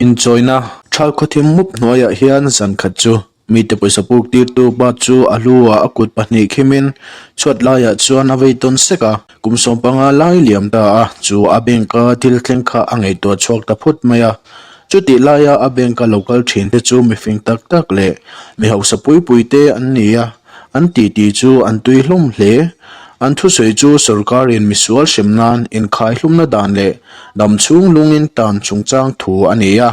Inchawina thal khawthim mup hnuaiah hian zan khat chu mite pawisa puk tirtu pa chu a lu ah a kut pahnih khimin chhuat laiah chuan a vei tawn sek a, kum 15 lai liam ta a, chu a bank a thil thleng kha a ngaihtuah chhuak ta phut mai a. Chutih laia a bank a lo kal thin te chu mifing tak tak leh mi hausa pui pui te an ni a. An titi chu an tui hlawm hle. An thusawi chu sorkarin misual hrem nan inkhaihlumna dan leh dam chhung lungin tan chungchang thu a ni a.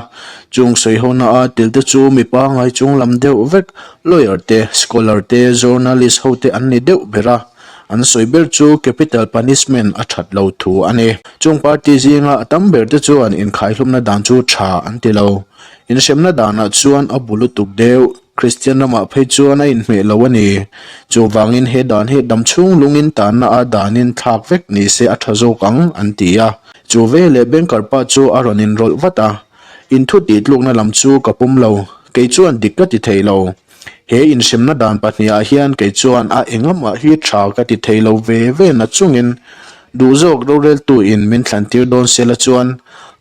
Chung sawihona a tel te chu mi pangngai chung lam deuh vek, lawyer te, scholar te, journalist ho te an ni deuh ber a. An sawi ber chu capital punishment a that lo thu a ni. Chung party zinga a tam ber te chuan inkhaihlumna dan chu tha an ti lo. Inhremna danah chuan a bu lutuk deuh. Kristian ramah phei chuan a inhmeh lo a ni. Chuvangin he dan hi dam chhung lungin tanna a danin thlak vek ni se a tha zawk ang, an ti a. Chu veleh banker pa chu a rawn inrawlh vat a, Inthu tih tlukna lam chu ka pum lo, kei chuan dik ka ti thei lo. He inhremna dan pahniha hian kei chuan a engamah hi tha ka ti thei lo ve ve na chungin Duh zawk roreltu in min thlan tir dawn sela chuan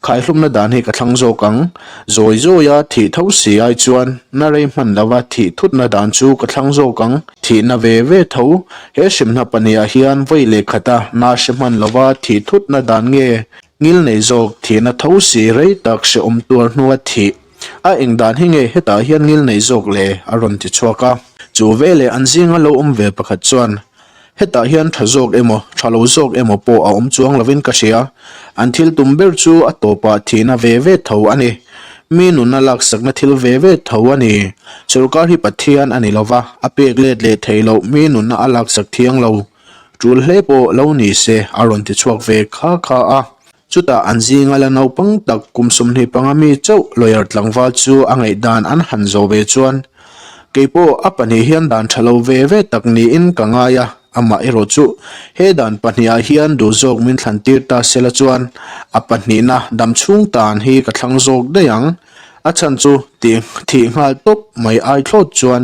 khaihlumna dan hi ka thlang zawk ang. Zawi zawia thih tho si ai chuan na rei hman lova thih thutna dan chu ka thlang zawk ang. Thihna ve ve tho he hrimhna pahniha hian vawi leh khata na hre hman lova thih thutna dan nge ngil nei zawk thihna tho si rei tak hrehawm tuar hnua thih a eng dan hi nge hetah hian ngil nei zawk le a rawn ti chhuak a. Chu veleh an zinga lo awm ve pakhat chuan Hetah hian tha zawk emaw, tha lo zawk emaw pawh a awm chuang lovin ka hria. An thil tum ber chu a tawpah thihna ve ve tho a ni. Mi nunna laksakna thil ve ve tho a ni. Sorkar hi Pathian a ni lova, a pek let leh thei loh mi nunna a laksak thiang lo. Tul hle pawh lo ni se, a rawn ti chhuak ve kha kha a. Chutah an zinga la naupang tak kum 25 mi chauh lawyer tlangval chu a ngaihdan an han zo ve chuan, Keipawh a pahnih hian dan tha lo ve ve tak niin ka ngai a, amah erawh chu he dan pahnihah hian duh zawk min thlan tir ta sela chuan a pahnihna dam chhung tan hi ka thlang zawk daih ang. A chhan chu tih thih nghal tawp mai ai thlawt chuan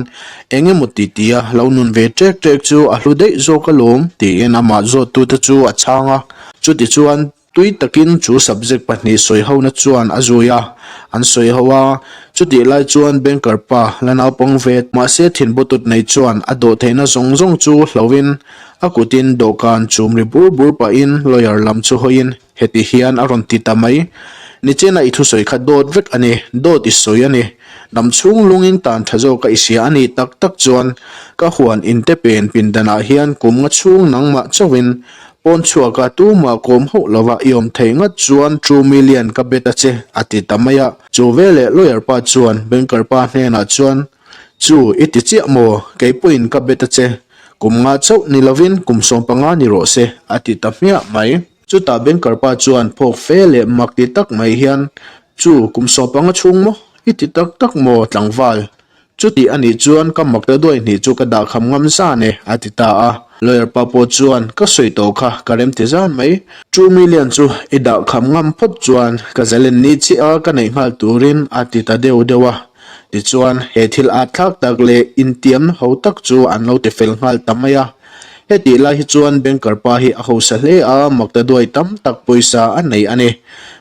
eng emaw ti tia lo nun ve ṭek ṭek chu a hlu daih zawk alawm tiin amah zawttute chu a chhang a. Chutichuan tui takin chu subject pahnih sawi hona chuan a zui a, an sawi ho a. Chutih lai chuan banker pa la naupang ve mahse thinbutut nei chuan a dawh theihna zawng zawng chu hlohin a kutin dawhkan chum ri bur bur pahin lawyer lam chu hawiin Heti hian a rawn ti ta mai. Nichena i thusawi kha dawt vek a ni, dawt i sawi a ni. Dam chhung lungin tan tha zawk a i hria a nih tak tak chuan ka huan inte pen pindanah hian kum nga chhung nangmah chauhin pawn chhuaka tumah kawm hauh lova i awm thei ngat chuan two million ka bet a che a ti ta mai a. Chu veleh lawyer pa chuan banker pa hnenah chuan Chu i ti chiah maw? Kei pawhin ka bet a che. Kum nga chauh ni lovin kum 15 ni rawh se a ti ta hmiah mai. Chutah banker pa chuan phawk fe leh mak ti tak mai hian, Chu, kum 15 chhung maw? I ti tak tak maw, tlangval? Chutih a nih chuan ka mak ta duai hnih chu ka dah kham ngam zan e, a ti ta a. Lawyer pa pawh chuan, Ka sawi tawh kha, ka rem ti zan mai. 2 million chu i dah kham ngam phawt chuan ka zalen ni chiah a ka neih nghal turin, a ti ta deuh deuh a. Tichuan, he thil at thlak tak leh intiamna ho tak chu an lo ti fel nghal ta mai a. Hetih lai hi chuan banker pa hi a hausa hle a, makta duai tam tak pawisa a nei a ni.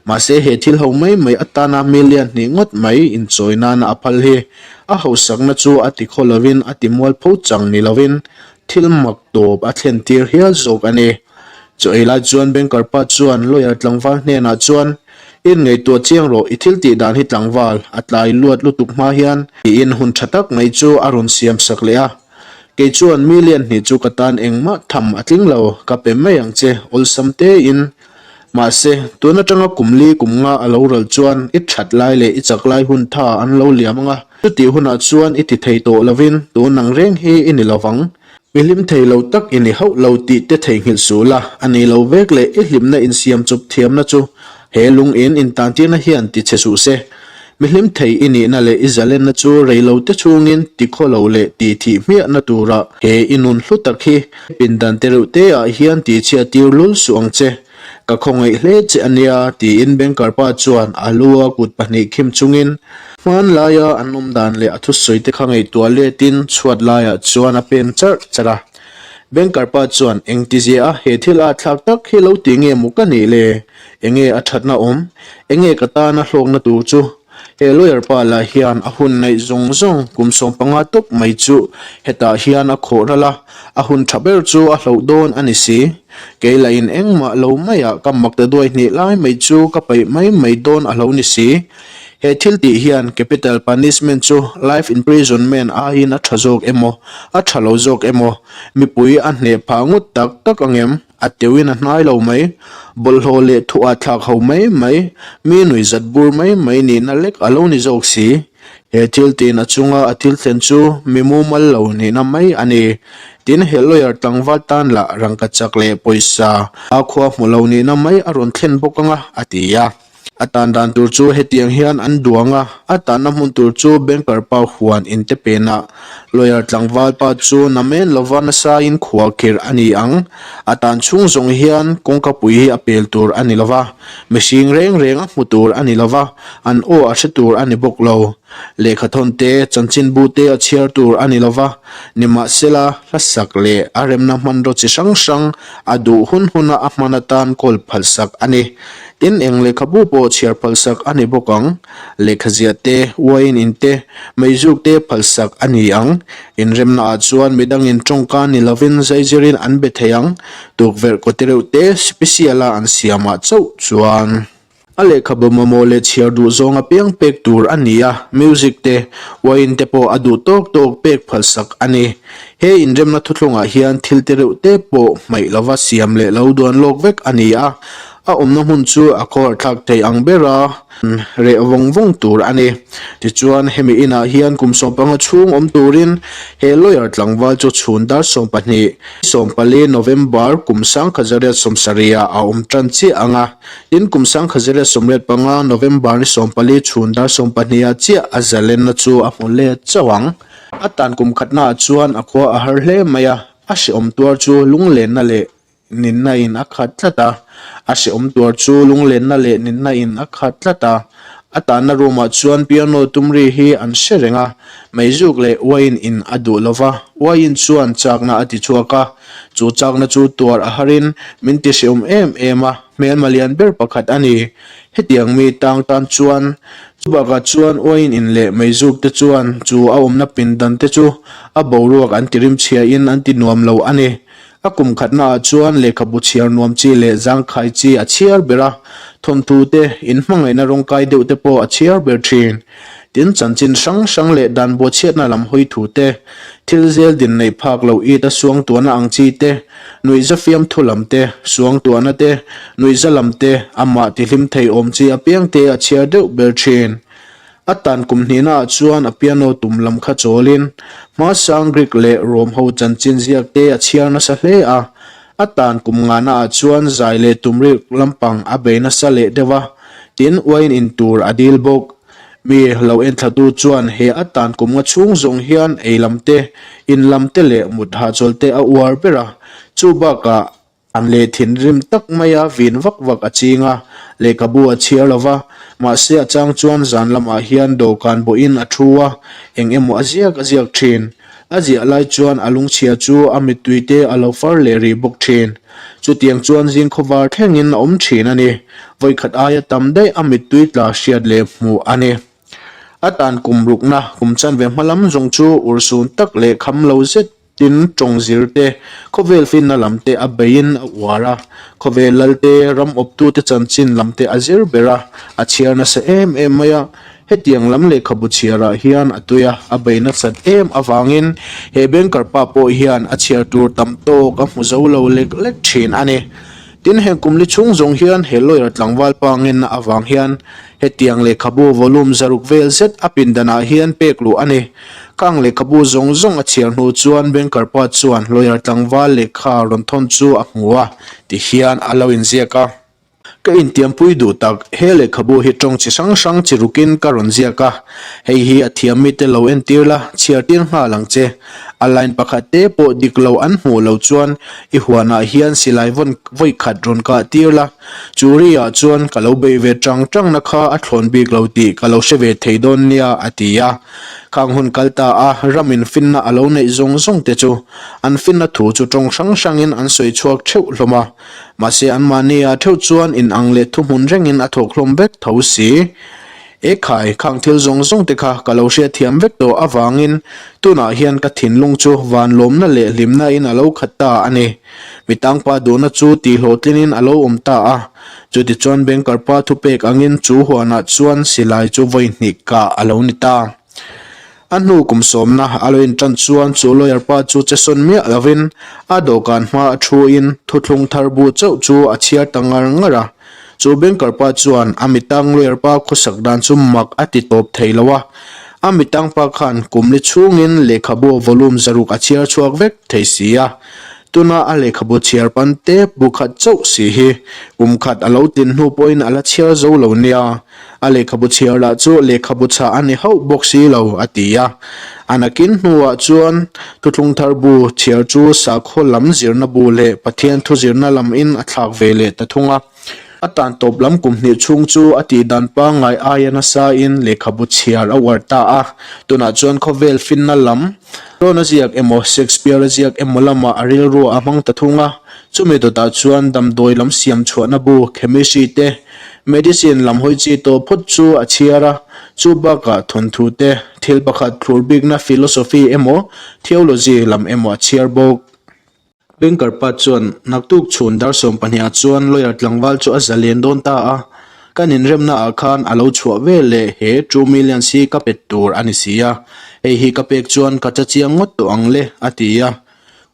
Mahse he thil ho mai mai atana million hnih ngawt mai inchawi nana a phal hi a hausakna chu a ti khaw lovin a ti mualpho chang ni lovin thil mak tawp a thlen tir hial zawk a ni. Chaw ei lai chuan banker pa chuan lawyer tlangval hnenah chuan, In ngaihtuah chiang rawh, i thil tih dan hi tlangval a tlai luat lutuk hma hian tiin hun tha tak mai chu a rawn siam sak leh a. Kei chuan million hnih chu ka tan engmah tham a tling lo, ka pe mai ang che, awlsam tein. Mahse, tun atanga kum li kum nga a lo ral chuan i that lai leh i chak lai hun tha an lo liam ang a, chutih hunah chuan i ti thei tawh lovin tun ang reng hi i ni lovang. Mi hlim thei lo tak i ni hauh lo tih te theihnghilh suh la, a ni lo vek leh i hlimna insiam chup thiamna chu he lung in intantirna hian ti chhe suh se. Mi hlim thei i nihna leh i zalenna chu rei lo te chhungin ti khaw lo leh ti thih hmiahna tura he i nun hlu tak hi pindan te reuh te ah hian ti chhiat tir lul suh ang che. Ka khawngaih hle che a nia, tiin banker pa chuan a lu a kut pahnih khim chungin hmanlaia an awm dan leh a thusawi te kha ngaihtuah letin chhuat laiah chuan a pen charh charh a. Banker pa chuan engtizia a he thil a thlak tak hi lo ti nge maw ka nih le? Enge a thatna awm? Enge ka tana hlawkna tur chu? He lawyer pa lah hian a hun neih zawng zawng kum 15 tawp mai chu hetah hian a khawh ral a, a hun tha ber chu a hloh dawn a ni si. Kei lahin engmah lo maiah ka mak ta duai hnih lai mai chu ka paih mai mai dawn a lo ni si. He thil tih hian capital punishment chu life imprisonment aiin a tha zawk emaw, a tha lo zawk emaw, mipui a hneh phah ngut tak tak angem? A teuhin a hnai lo mai. Bawlhhlawh leh thuah thlak ho mai mai, mi nui zat bur mai mai nihna lek a lo ni zawk si. He thil tin a chunga a thil thlen chu mi mumal lo nihna mai a ni. Tin, he lawyer tlangval tan lah rangka chak leh pawisa a khua hmu lo nihna mai a rawn thlen bawk anga, a ti a. A tan dan tur chu hetiang hian an duang a, a tanna hmun tur chu banker pa huan in te penah lawyer tlangval pa chu namen lova nasain khuah khirh a ni ang. A tan chhung zawng hian kawngka pui hi a pel tur a ni lova, mihring reng reng a hmu tur a ni lova, an aw a hre tur a ni bawk lo. Lehkhathawn te, chanchinbu te a chhiar tur a ni lova, nimahsela hlasak leh a remna hmanraw chi hrang hrang a duh hun huna a hman atan kawl phalsak a ni. Tin, eng lehkhabu pawh chhiar phalsak a ni bawk ang. Lehkhaziah te, uaiin in te, meizuk te phalsak a ni ang. Inremnaah chuan midangin tawngka ni lovin zaizirin an be thei ang. Tukverh kawti reuh te special-a an siamah chauh chuan. A lehkhabu mamawh leh chhiar duh zawng apiang pek tur a ni a, music te, uaiin te pawh a duh tawk tawk pek phalsak a ni. He inremna thuthlungah hian thil te reuh te pawh hmaih lova siam leh lo duan lawk vek a ni a. A awmna hmun chu a khawharthlak thei ang bera reh vawng vawng tur a ni. Tichuan, hemi inah hian kum 15 chhung awm turin he lawyer tlangval chu chhun dar 12, 14 November kum 1970 ah a awm tan chiah ang a. Tin, kum 1985 November ni 14 chhun dar 12 ah chiah a zalenna chu a hmu let chauh ang. A tan kum khatnaah chuan a khua a har hle mai a, a hrehawm tuar chu lunglenna leh Ninna in a khat tlat a, a hrehawm tuar chu lunglenna leh ninna in a khat tlat a. A tanna room ah chuan piano tum ri hi an hre reng a, meizuk leh uaiin in a duh lo va, uaiin chuan chakna a ti chhuak a, chu chakna chu tuar a harin min ti hrehawm em em a, hmelma lian ber pakhat a ni. Hetiang mi tang tan chuan chubakah chuan uaiin in leh meizuk te chuan chu a awmna pindan te chu a boruak an ti rimchhia in an ti nuam lo a ni. A kum khatnaah chuan lehkhabu chhiar nuam chi leh zangkhai chi a chhiar ber a, thawnthu te, inhmangaihna rawngkai deuh te pawh a chhiar ber thin. Tin, chanchin hrang hrang leh dan buachhiatna lam hawi thu te, thil zel din neih phak loh it a suangtuahna ang chi te, nuihza fiamthu lam te, suangtuahna te, nuihza lam te, amah tihlim thei awm chi apiang te a chhiar deuh ber thin. A tan kum hnihnaah chuan a piano tum lam kha chawlin hmasang Greek leh Rome ho chanchin ziak te a chhiar nasa hle a. A tan kum ngahnaah chuan zai leh tumrik lampang a bei nasa leh deuh a, tin uain in tur a dil bawk. Mi lo enthlatu chuan he a tan kum nga chhung zawng hian ei lam te, in lam te leh mut hahchawl te a uar ber a, chu bakah An leh thinrim tak maia vin vak vak a ching a, lehkhabu a chhiar lo va, mahse a chang chuan zan lamah hian dawhkan bawhin a thu a, eng emaw a ziak a ziak thin. A ziah lai chuan a lungchhia chu a mittui te a lo far leh rih bawk thin. Chutiang chuan zing khawvar thlengin a awm thin a ni. Vawikhat aia tam daih a mittui tla hriat leh hmuh a ni. A tan kum rukna kum chanve hma lam zawng chu urhsun tak leh kham lo zet Tin, tawng zir te, khawvel finna lam te a beiin a uar a, khawvel lal te, ram awptu te chanchin lam te a zir ber a, a chhiar nasa em em mai a. Hetiang lam lehkhabu chhiarah hian a tui a, a bei nasat em avangin he banker pa pawh hian a chhiar tur tam tawk a hmu zo lo lek lek thin a ni. Tin, heng kum li chhung zawng hian he lawyer tlangval pa ngenna avang hian hetiang lehkhabu volume zaruk vel zet a pindanah hian pek luh a ni. Kang lehkhabu zawng zawng a chhiar hnu chuan banker pa chuan lawyer tlangval lehkha rawn thawn chu a hmu a, ti hian a lo inziak a. Ka intiampui duh tak, he lehkhabu hi tawng chi hrang hrang chi rukin ka rawn ziak a, hei hi a thiam mite lo entir la, chhiar tir nghal ang che. A line pakhat te pawh dik lo an hmuh loh chuan i huanah hian silai vawn vawi khat rawn kah tir la, chu ri ah chuan ka lo bei ve tang tang na kha a thlawn bik lo tih ka lo hre ve thei dawn nia a ti a. Khang hun kal ta a ramin finna a lo neih zawng zawng te chu an finna thu chu tawng hrang hrangin an sawi chhuak theuh hlawm a, mahse anmahni ah theuh chuan inang leh thuhmun rengin a thawk hlawm vek tho si. Ekhai, khang thil zawng zawng te kha ka lo hriatthiam vek tawh avangin tunah hian ka thinlung chu vanlawmna leh hlimna in a lo khat ta a ni. Mitangpa duhna chu tihhlawhtlinin a lo awm ta a. Chutichuan banker pa thupek angin chu huanah chuan silai chu vawi hnih kah a lo ni ta. A hnu kum sawmna a lo intan chuan chu lawyer pa chu che sawn miah lovin a dawhkan hma a thuin thuthlung thar bu chauh chu a chhiar ta ngar ngar a. Chu banker pa chuan a mitang lawyer pa khawsak dan chu mak a ti tawp thei lo a. A mitang pa khan kum li chhungin lehkhabu volume zaruk a chhiar chhuak vek thei si a. Tuna a lehkhabu chhiar pan te bu khat chauh si hi kum khat a lo tin hnu pawhin a la chhiar zo lo nia. A lehkhabu chhiar lah chu lehkhabu chhah a ni hauh bawk si lo, a ti a. A nakin hnuah chuan Thuthlung Thar bu chhiar chu sakhaw lam zirna bu leh Pathian thu zirna lam in a thlak ve leh ta thung a. A tan tawp lam kum hnih chhung chu a tih dan pangngai aia nasa in lehkhabu chhiar a uar ta a. Tunah chuan khawvel finna lam Ron a ziak emaw Shakespeare a ziak emaw lamah a rilru a hmang ta thung a. Chumi dawtah chuan damdawi lam siam chhuahna bu, chemistry te, Medicine lam hawi chi tawh phawt chu a chhiar a, chu bakah thawnthu te, thil pakhat thlur bikna philosophy emaw theology lam emaw a chhiar bawk. Banker pa chuan naktuk chhun dar 12 ah chuan lawyer tlangval chu a zalen dawn ta a, kan inremna ah khan a lo chhuah vel leh he 2 millions hi ka pet tur a ni si a, hei hi ka pek chuan ka cha chiang ngawt tawh ang le, a ti a.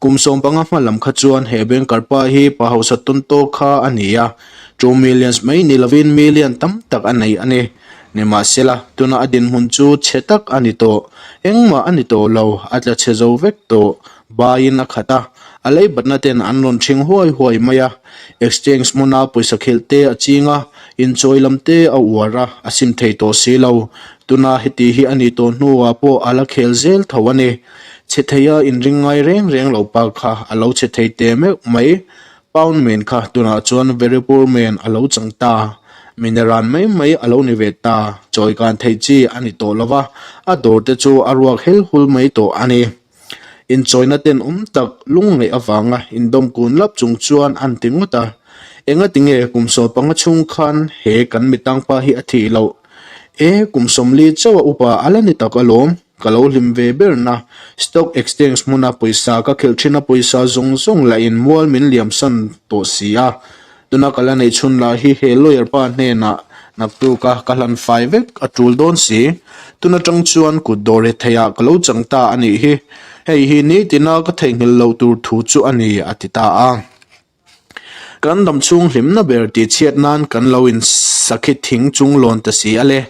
Kum 15 hma lam kha chuan he banker pa hi pa hausa tawn tawk kha a ni a, 2 millions mai ni lovin million tam tak a nei a ni. Nimahsela, tuna a dinhmun chu chhe tak a ni tawh. Engmah a ni tawh lo, a tla chhe zo vek tawh. Baiin a khat a, a leibatna ten an rawn ṭhing huai huai mai a. Exchange hmuna pawisa khelh te a ching a, inchawi lam te a uar a, a sim thei tawh si lo. Tuna heti hi a nih tawh hnuah pawh a la khel zel tho a ni. Chhe theia inring ngai reng reng lo pa kha a lo chhe thei teh meuh mai. Pound men kha tunah chuan very poor man a lo chang ta. Mineran mai mai a lo ni ve ta. Chawi kan theih chi a ni tawh lo va, a dawr te chu a ruak hel hul mai tawh a ni. Inchawina ten awm tak lungngaih avanga indawm kun lap chung chuan an ti ngawt a. Engatinge kum 15 chhung khan he kan mitangpa hi a thih loh? E, kum 40 chauh a upa a la ni tak alawm. Ka lo hlim ve ber na, Stock Exchange hmuna pawisa ka khelh thin a pawisa zawng zawng lah in mual min liam san tawh si a. Tuna ka la neih chhun lah hi he lawyer pa hnenah naktuk a ka hlan fai vek a tul dawn si. Tun atang chuan kut dawr re theih ah ka lo chang ta a nih hi. Hei hi nitina ka theihnghilh loh tur thu chu a ni a ti ta a. Kan dam chhung hlimna ber tih chhiat nan kan lo in sakhi thing chung lawn ta si a le.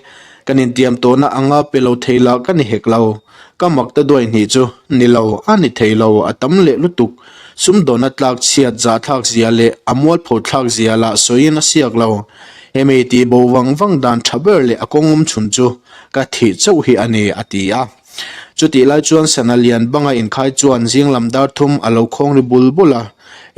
Kan intiam tawhna anga pe lo thei lah ka ni hek lo. Ka mak ta duai hnih chu ni lo, a ni thei lo, a tam leh lutuk. Sumdawnna tlak chhiat zah thlak zia leh a mualpho thlak zia lah sawiin a siak lo. Hemi tih bo vang vang dan tha ber leh a kawng awm chhun chu ka thih chauh hi a ni, a ti a. Chutih lai chuan sana lian banga inkhai chuan zing lam dar thum a lo khawng ri bul bul a.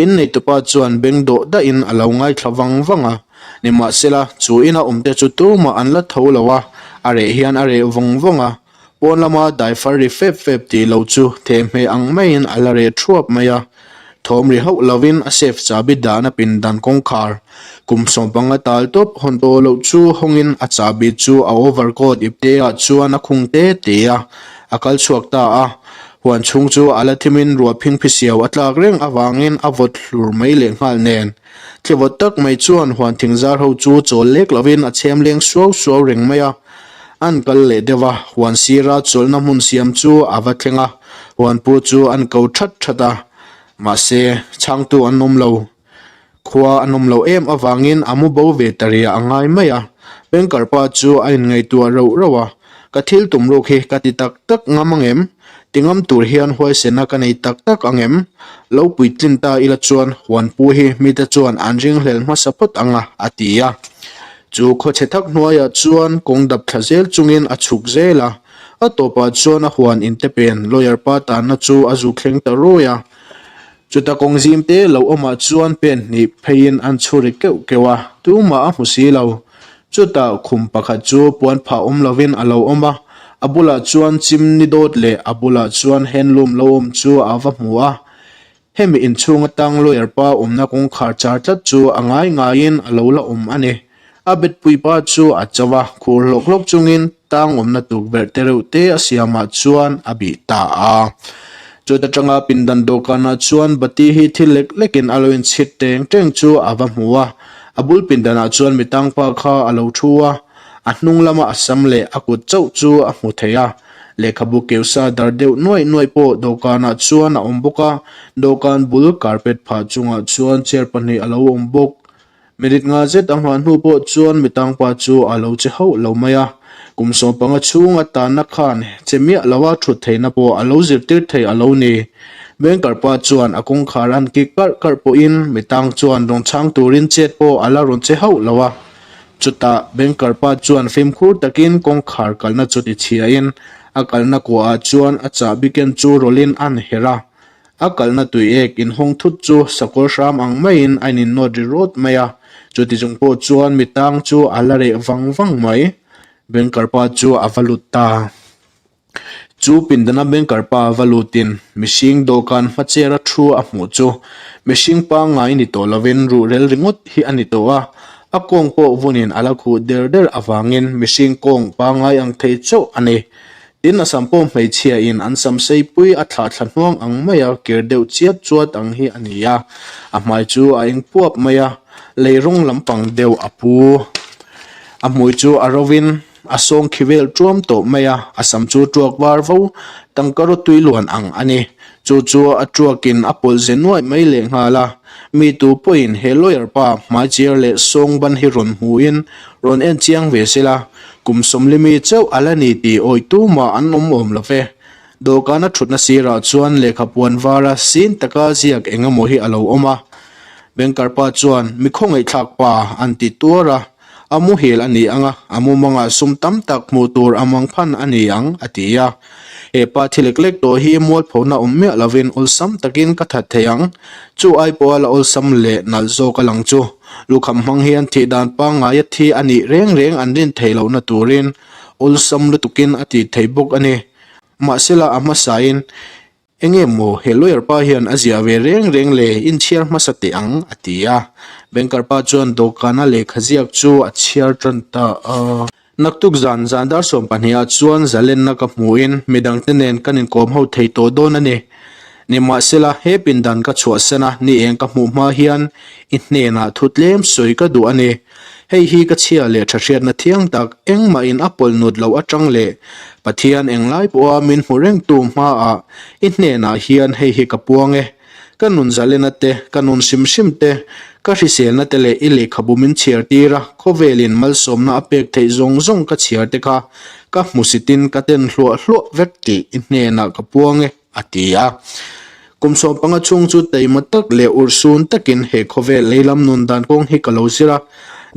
Inneitupa chuan beng dawh dahin a lo ngaithla vang vang a. Nimahsela, chu ina awmte chu tumah an la tho lo a, a reh hian a reh vawng vawng a. Pawn lama daifar ri fep fep tih lo chu thehmeh ang maiin a la reh thuap mai a. Thawm ri hauh lovin a safe chahbi dahna pindan kawngkhar kum 15 tal tawp hawn tawh loh chu hawngin a chahbi chu a overcoat ipte ah chuan a khung te te a, a kal chhuak ta a. Huan chhung chu a la thimin ruah phingphi siau a tlak reng avangin a vawt hlur mai lehnghal nen. Thli vawt tak mai chuan huan thingzar ho chu chawl lek lovin a chhem leng suau suau reng mai a. An kal leh deuh a, huan sira chawlhna hmun siam chu a va thleng a, huan pu chu an ko that that a, mahse, chhangtu an awm lo. Khua an awm loh em avangin a mu bo ve ta ria a ngai mai a, Banker pa chu a inngaihtuah rauh rauh a, Ka thil tum ruk hi ka ti tak tak ngam ang em? Ti ngam tur hian huaisena ka nei tak tak ang em? Lo puitlin ta ila chuan huan pu hi mite chuan an ringhlel hmasa phawt ang a, a ti a. Chu khawchhe thak hnuaiah chuan kawng dap thla zel chungin a chhuk zel a, a tawpah chuan a huan inte pen lawyer pa tanna chu a zuk thleng ta ruai a. Chuta kawng zim te lo awmah chuan pen hnih pheiin an chhu ri keuh keuh a, tumah a hmu si lo. Chutah khum pakhat chu puan phah awm lovin a lo awm a, a bulah chuan chimney dawt leh a bulah chuan handloom lo awm chu a va hmu a. Hemi inchhung atang lawyer pa awmna kawngkhar char tlat chu a ngai ngaiin a lo la awm a ni. A betpui pa chu a cho a, khur hlawk hlawk chungin tang awmna tukverh te reuh te a siamah chuan a bih ta a. Chut atanga pindan dawhkanah chuan bati hi thil lek lekin a lo inchhit teng teng chu a va hmu a. A bul pindanah chuan mi tangpa kha a lo thu a, a hnung lama a sam leh a kut chauh chu a hmu thei a. Lehkhabu keusa dar deuh nuaih nuaih pawh dawhkanah chuan a awm bawk a, dawhkan bul carpet phah chungah chuan chair pahnih a lo awm bawk. Minute nga zet a nghah hnu pawh chuan mi tangpa chu a lo che hauh lo mai a, kum 15 chhung a tanna khan che miah lo a thut theihna pawh a lo zirtir thei a lo ni. Banker pa chuan a kawngkhar an kik karh karh pawhin mi tang chuan rawn chhang turin chet pawh a la rawn che hauh lo a. Chutah banker pa chuan fimkhur takin kawngkhar kalna chu tichhiain a kalna kuahah chuan a chahbi ken chu rawlhin an herh a. A kalna tuiek inhawng thut chu sakawr hram ang maiin a ininawt ri rawt mai a, chuti chung pawh chuan mi tang chu a la reh vang vang mai. Banker pa chu a va lut ta. Chu pindana banker pa va lutin mihring dawhkan hma chair a thu a hmuh chu mihring pangngai ni tawh lovin ruhrel ringawt hi a ni tawh a, a kawng pawh vunin a la khuh der der avangin mihring kawng pangngai ang thei chauh a ni. Tin, a sam pawh hmeichhia in an sam seipui a thlah thla hnuang ang mai a, kir deuh chiat chuat ang hi a ni a, a hmai chu a eng puap mai a, lei rawng lampang deuh a pu. A hmui chu a ro in a sawng khi vel tuam tawh mai a, a sam chu tuak var vo, tangka raw tui luan ang a ni. Chu chu a tuak in a pawlh ze nuaih mai lehnghal a, mi tu pawhin he lawyer pa hmai chiar leh sawng ban hi rawn hmu in rawn en chiang ve sela, Kum sawmlimi chauh a la ni tih awih tumah an awm awm lo ve. Dawhkana thutna sirah chuan lehkha puan vara sin taka ziak eng emaw hi a lo awm a. Banker pa chuan, Mi khawngaihthlak pa, an ti tuar a. A muhil a ni ang a, a mumangah sum tam tak hmuh tur a mang phan a ni ang, a ti a. He pa thi lek lek tawh hi mualphona awm miah lovin awlsam takin ka that thei ang. Chu ai pawha la awlsam leh nalh zawk a lang chu. Lukham hmang hian thih dan pangngaia thi a nih reng reng an rin theih lohna turin awlsam lutukin a tih theih bawk a ni. Mahsela a hmasain, Enge maw he lawyer pa hian a ziah ve reng reng le, inchhiar hmasa teh ang, a ti a. Banker pa chuan dawhkana lehkha ziak chu a chhiar tan ta a. Naktuk zan zan dar 12 ah chuan zalenna ka hmuhin midangte nen kan inkawm ho thei tawh dawn a ni. Nimahsela, he pindan ka chhuahsan a, ni eng ka hmuh hma hian i hnenah thu tlem sawi ka duh a ni. Hei hi ka chhia leh tha hriatna thiang tak engmahin a pawlh nut loh atang leh Pathian englai pawha min hmu rengtu hmaah i hnenah hian hei hi ka puang e. Ka nun zalena te, ka nun hrim hrim te, ka hriselna te leh i lehkhabu min chhiar tir a, khawvelin malsawmna a pek theih zawng zawng ka chhiar te kha ka hmusitin ka ten hluah hluah vek tih i hnenah ka puang e, a ti a. Kum 15 chhung chu taima tak leh urhsun takin he khawvel leilam nun dan kawng hi ka lo zir a,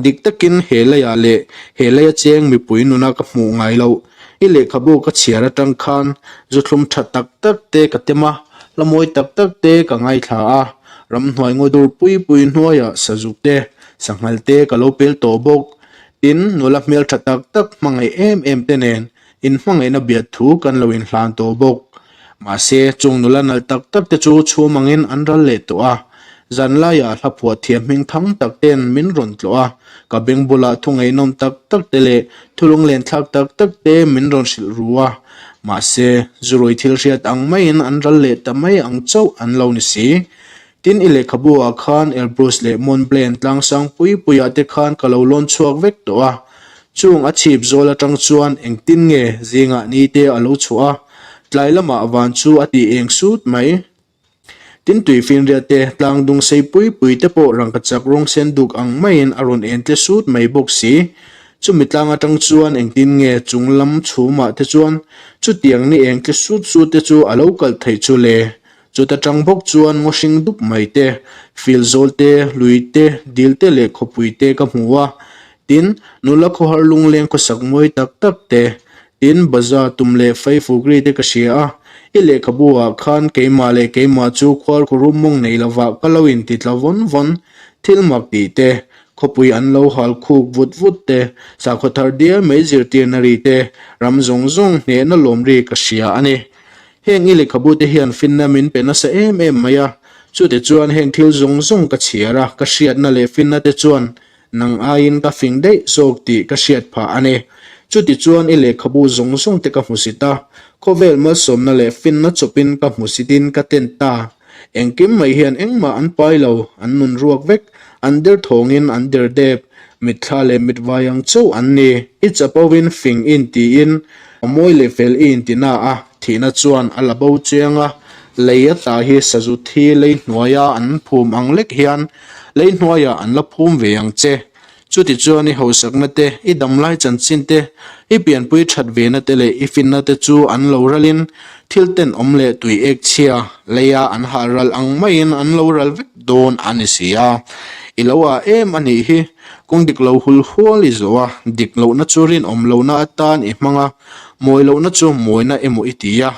dik takin he leiah leh he leia cheng mipui nuna ka hmuh ngai loh. I lehkhabu ka chhiar atang khan zu thlum tha tak tak te ka tem a, hla mawi tak tak te ka ngaithla a, ramhnuai ngaw dur pui pui hnuaiah sazuk te, sanghal te ka lo pel tawh bawk. Tin, nula hmel tha tak tak hmangaih em em te nen inhmangaihna biat thu kan lo inhlan tawh bawk. Mahse, chung nula nalh tak tak te chu chhum angin an ral leh tawh a. Zanlaiah hla phuah thiam hming thang tak ten min rawn tlawh a, ka beng bulah thu ngaihnawm tak tak te leh thu lunglen thlak tak tak te min rawn hrilh ru a. Mahse, zurui thil hriat ang maiin an ral leh ta mai ang chauh an lo ni si. Tin, i lehkhabu ah khan Elbrus leh Mont Blanc tlangsang pui puiah te khan ka lo lawn chhuak vek tawh a. Chung a chhip zawl atang chuan engtin nge zingah ni te a lo chhuah a, tlai lamah van chu a ti eng sut mai. Tin tuifinriat te, tlang dung sei pui pui te pawh rangkachak rawng sen duk ang maiin a rawn en tle sut mai bawk si. Chumi tlang atang chuan engtin nge chung lam chhumah te chuan chutiang ni eng tle sut sut te chu a lo kal theih chu le? Chuta tang bawk chuan ngaw hring dup mai te, fil zawl te, lui te, dil te leh khawpui te ka hmu a. Tin, nula khawhar lungleng khawsak mawi tak tak te, Tin, bazaar tum leh fei fukri te ka hria a, i lehkhabu ah khan keimah leh keimah chu khuarkhurum mawng nei lovah ka lo inti tla vawn vawn, thil mak tih te, khawpui an lo hal khuk vut vut te, sakhaw thar dial mai zirtirna ri te, ram zawng zawng hnehna lawm ri ka hria a ni. Heng i lehkhabu te hian finna min pe nasa em em mai a, chute chuan heng thil zawng zawng ka chhiar a, ka hriatna leh finna te chuan. Nang aiin ka fing daih zawk tih ka hriat phah a ni. Chutichuan i lehkhabu zawng zawng te ka hmusit a, khawvel malsawmna leh finna chawpin ka hmusitin ka ten ta. Engkim mai hian engmah an pai lo, an nun ruak vek, an der thawngin an der dep, mitthla leh mitvai ang chauh an ni. I chapovin fing i intiin, a mawi leh fel i inti na a, thihna chuan a la bo chiang a, lei a tla hi sazu thi lei hnuaia an phum ang lek hian lei hnuaiah an la phum ve ang che. Chutichuan i hausakna te, i damlai chanchin te, i pianpui that vena te leh i finna te chu an lo ralin thil tenawm leh tui ek chhia leia an hal ral ang maiin an lo ral vek dawn a ni si a. I lo ah em a nih hi, kawng dik lo hul hual i zawh a, dik lohna chu rinawm lohna atan i hmang a, mawi lohna chu mawina emaw i ti a.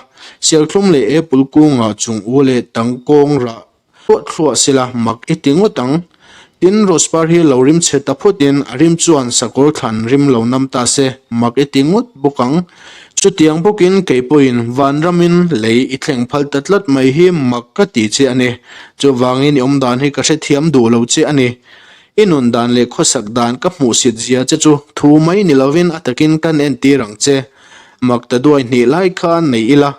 Sialthlum leh apple kungah chung u leh tangkawng rah Thluah thluah sela mak i ti ngawt ang. Tin, rose par hi lo rim chhe ta phutin a rim chuan sakawr thlan rim lo nam ta se mak i ti ngawt bawk ang. Chutiang bawkin kei pawhin vanramin lei i thleng phal ta tlat mai hi mak ka ti che a ni. Chuvangin i awmdan hi ka hrethiam duh lo che a ni. I nun dan leh khawsak dan ka hmuhsit zia che chu thu mai ni lovin a takin kan entir ang che. Mak ta duai hnih lai kha nei ila,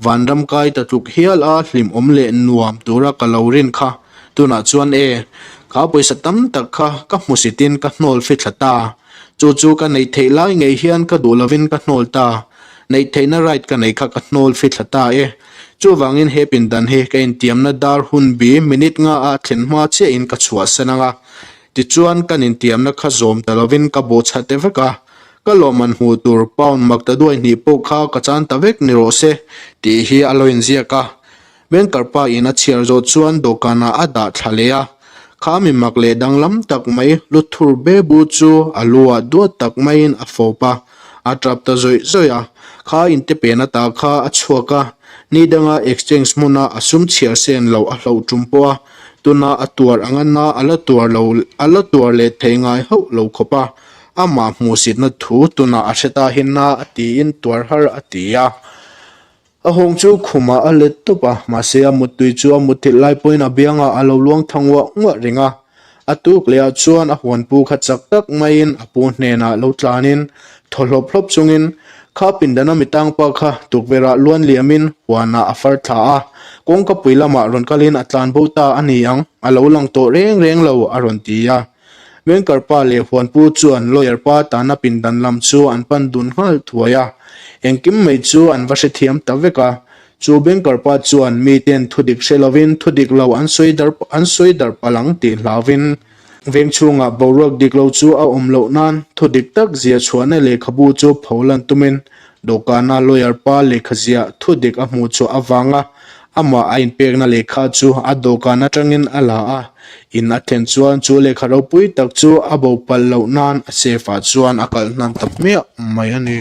vanram kai ta tluk hial a hlimawm leh nuam tura ka lo rin kha. Tunah chuan e, kha pawisa tam tak kha ka hmusitin ka hnawl fithla ta. Chu chu ka neih theih lai ngei hian ka duh lovin ka hnawl ta. Neih theihna right ka nei kha ka hnawl fithla ta e. Chuvangin he pindan hi ka intiamna dar hun bi minute nga a thlen hma chiahin ka chhuahsan ang a. Tichuan kan intiamna kha zawm ta lovin ka bawhchha te vek a. Ka lawmman hmuh tur pound mak ta duai hnih pawh kha ka chan ta vek ni rawh se tih hi a lo inziak a. Banker pa in a chhiar zawh chuan dawhkanah a dah thla leh a. Kha mi mak leh danglam tak mai Luthur Bebu chu a lu ah duat tak maiin a fawp a, a tap ta zawih zawih a. Kha inte pen ata kha a chhuak a, ni danga exchange hmuna a sum chhiar sen loh a hloh tum pawh a, tuna a tuar anga na a la tuar lo a la tuar leh thei ngai hauh lo khawp a. Amah hmuhsitna thu tunah a hre ta hi na a tiin tuar har a ti a. A hawng chu khumah a let tawp a, mahse a muttui chu a mutthilh lai pawhin a biangah a lo luang tha nguah nguah reng a. A tuk lehah chuan a huanpu kha chak tak maiin a pu hnenah lo tlanin thaw hlawp hlawp chungin kha pindana mitangpa kha tukverhah luan liamin huanah a far thla a, kawngkapui lamah rawn kalin a tlan bo ta a ni ang, a lo lang tawh reng reng lo a rawn ti a. Banker pa leh huanpu chuan lawyer pa tana pindan lam chu an pan dun nghal thuai a, engkim mai chu an va hrethiam ta vek a. Chu banker pa chuan miten thudik hre lovin thudik lo an sawi darh an sawi darh palh ang tih hlauvin veng chhungah boruak dik lo chu a awm loh nan thudik tak zia chhuahna lehkhabu chu pho lan tumin dawhkana lawyer pa lehkha ziah thudik a hmuh chhuah avanga amah a inpekna lehkha chu a dawhkan atangin a la a. In a thlen chuan chu lehkha ropui tak chu a bo palh loh nan a safe ah chuan a kalh hnan ta hmiah mai a ni.